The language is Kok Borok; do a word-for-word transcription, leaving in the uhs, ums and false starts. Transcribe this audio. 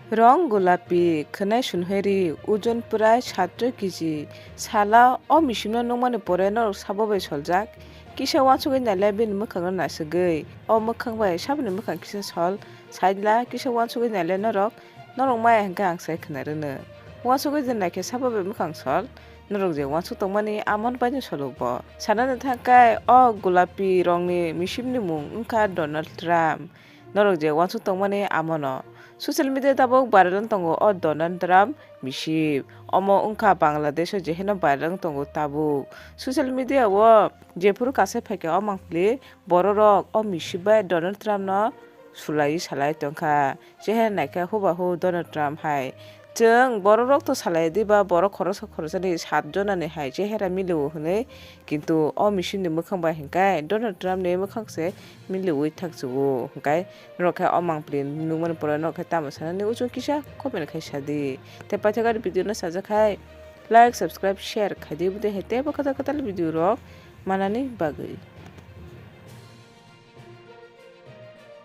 Rong gulapi, khwnai sunheri, ojon prai satro kg. Sala o misimno nukmani pore norok sabo bai soljak. Kisa uansugwi naile bini mwkhangno naisugwi. O mwkhang bai saboni mwkhang kisa sol. Saidla kisa uansugwi naile norok, norok maya hinkhe ang sai khna rwno. Uansugwi je naikhe sabo bai mwkhang sol. Norok je uansuk tongmani amon baino solok bo. Sanani thangkhe o gulapi rongni misimni mung wngkha Donald Trump. Norok je uansuk tongmani amono. Social media tabuk viral wng tongo o Donald Trump misip. Omo wngkha Bangladesh o jeheno viral wng tongo tabuk. Social media o jephuru kasai phaikha o mangpili bororok o misip bai Donald Trump no sulaiwi salai tongkha. Jehe naikhe hubahu Donald Trump hai. Chwng bororok to salai diba borok khoroksa khoroksani sat jonani hai chehera milio hwnwi. Kintu o misipni mwkhang bai hinkhe Donald Trump ni mwkhang se miliwi thakchugo. Hinkhe norok khe o mangpili nukmani pore norok khe tamo sanani uansuk kisa comment khai sadi. Tei paithakgani video no sajak khai like, subscribe, share khaidi, bwdai hai teibo kwtal kwtal video rok manani bagwi.